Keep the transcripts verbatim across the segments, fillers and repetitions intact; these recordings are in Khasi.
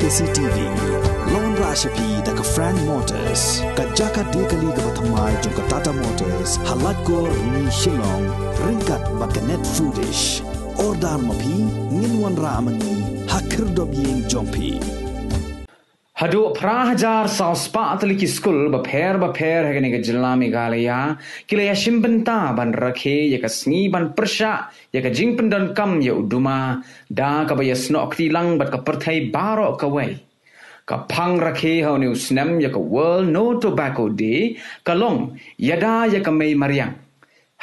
K C T V. Lawan rah sha phi da ka Frank Motors, ka jaka die kali kaba thymmai jong ka Tata Motors, ha Laitkor, Shillong, ryngkat bad ka Net Foodish. Order ma phi, ngin wanrah ma ngi ha khyrdop ïing jong phi. Haduh phra hajar saw spah tylli ki skul bapher bapher ha kane ka jylla Meghalaya ki la ïashim bynta ban rakhe ïa ka sngi ban pyrshah ïa ka jingpyndonkam ïa u duma, da kaba ïasnoh kti lang bad ka pyrthei baroh kawei. Ka phang rakhe ha une u snem ïa ka World No Tobacco Day ka long ïada ïa ka mei mariang.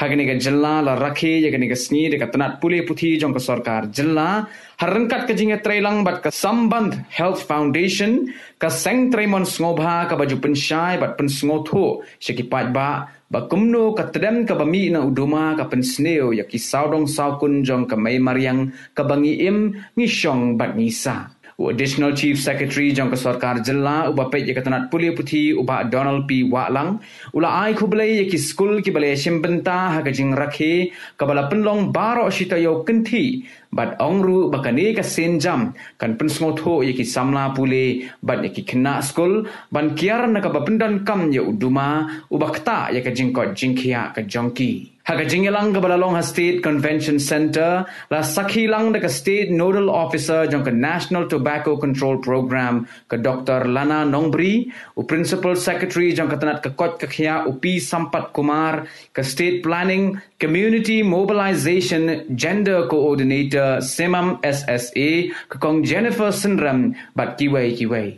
Ha kane ka jylla la rakhe ïa kane ka sngi da ka tnat pule puthi jong ka sorkar jylla, ha ryngkat ka jingïatreilang bad ka Sambandh Health Foundation, ka Seng Treimon Sngewbha kaba ju pynshai bad pynsngewthuh sha ki paidbah ba kumno ka tdem kaba mih na u duma ka pynsniew ïa ki sawdong sawkun jong ka mei mariang kaba ngi im, ngi shong bad ngi sah. U Additional Chief Secretary jong ka sorkar jylla uba peit ïa ka tnat pule puthi, u Bah Donald P Wahlang, u la ai khublei ïa ki skul kiba la ïashim bynta ha ka jingrakhe kaba la pynlong baroh shi taïew kynthih, bad ong ruh ba kane ka sienjam kan pynsngewthuh ïa ki samla pule bad ïa ki khynnah skul ban kiar na kaba pyndonkam ïa u duma uba ktah ïa ka jingkoit jingkhiah ka jong ki. Ha ka jingïalang kaba la long ha State Convention Centre, la sakhi lang da ka State Nodal Officer jong ka National Tobacco Control Programme, ka Doctor Lana Nongbri, u Principal Secretary jong ka tnat ka koit ka khiah, u P Sampat Kumar, ka State Planning, Community Mobilization, Gender Coordinator, Simam S S A, ka Kong Jennifer Synrem, bad kiwei kiwei.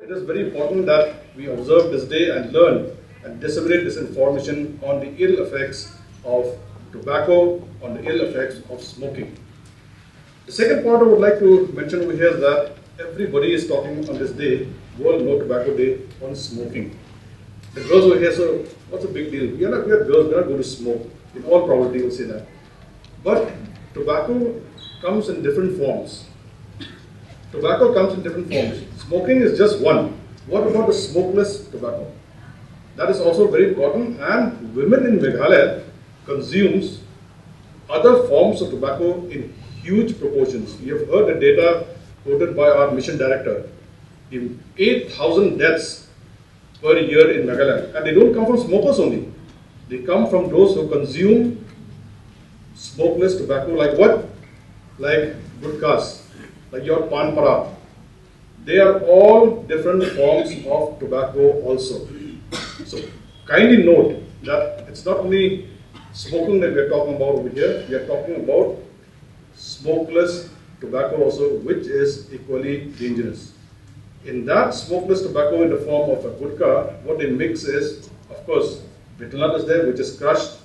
It is very important that we observe this day and learn and disseminate this information on the ill effects of tobacco, on the ill effects of smoking. The second point I would like to mention over here is that everybody is talking on this day, World No Tobacco Day, on smoking. The girls over here say, "What's the big deal? We are not, we are girls, we are not going to smoke." In all probability, will say that. But tobacco comes in different forms. Tobacco comes in different forms. Smoking is just one. What about the smokeless tobacco? That is also very important, and women in Meghalaya consumes other forms of tobacco in huge proportions. You have heard the data quoted by our mission director. In eight thousand deaths per year in Meghalaya. And they don't come from smokers only. They come from those who consume smokeless tobacco, like what? Like gutkhas, like your pan para. They are all different forms of tobacco also. So kindly note that it's not only smoking that we are talking about over here, we are talking about smokeless tobacco also, which is equally dangerous. In that smokeless tobacco in the form of a gutka, what they mix is, of course, betel nut is there, which is crushed,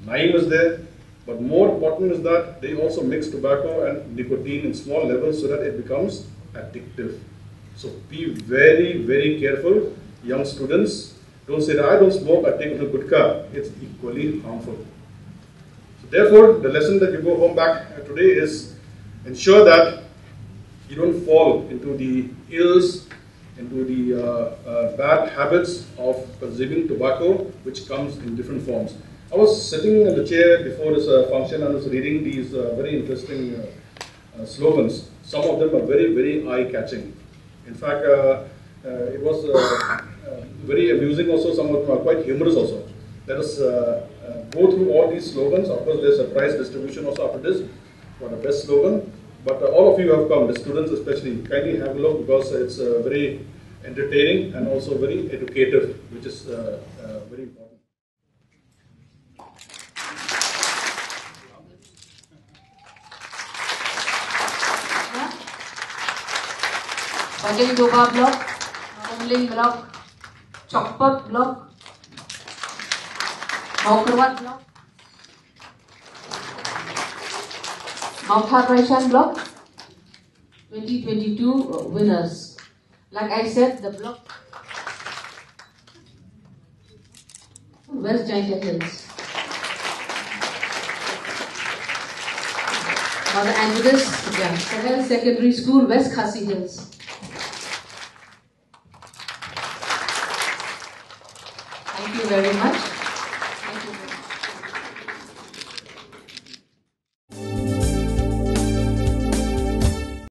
lime is there, but more important is that they also mix tobacco and nicotine in small levels so that it becomes addictive. So be very, very careful, young students. Don't say that, "I don't smoke, I take little gutka." It's equally harmful. So therefore, the lesson that you go home back today is ensure that you don't fall into the ills, into the uh, uh, bad habits of consuming tobacco, which comes in different forms. I was sitting in the chair before this uh, function and was reading these uh, very interesting uh, uh, slogans. Some of them are very, very eye-catching. In fact, uh, uh, it was uh, uh, very amusing also. Some of them are quite humorous also. Let us uh, uh, go through all these slogans. Of course, there's a prize distribution also after this for the best slogan. But uh, all of you have come, the students especially, kindly have a look because it's uh, very entertaining and also very educative, which is uh, uh, very important. Bajaïdoba Block, Umling Block, Chakpat Block, Mawkyrwat Block, Mawthadraishan Block, twenty twenty-two winners. Like I said, the block West Jaintia Hills. Mother Angeles, yeah, Sahel Secondary School, West Khasi Hills. Thank you very much.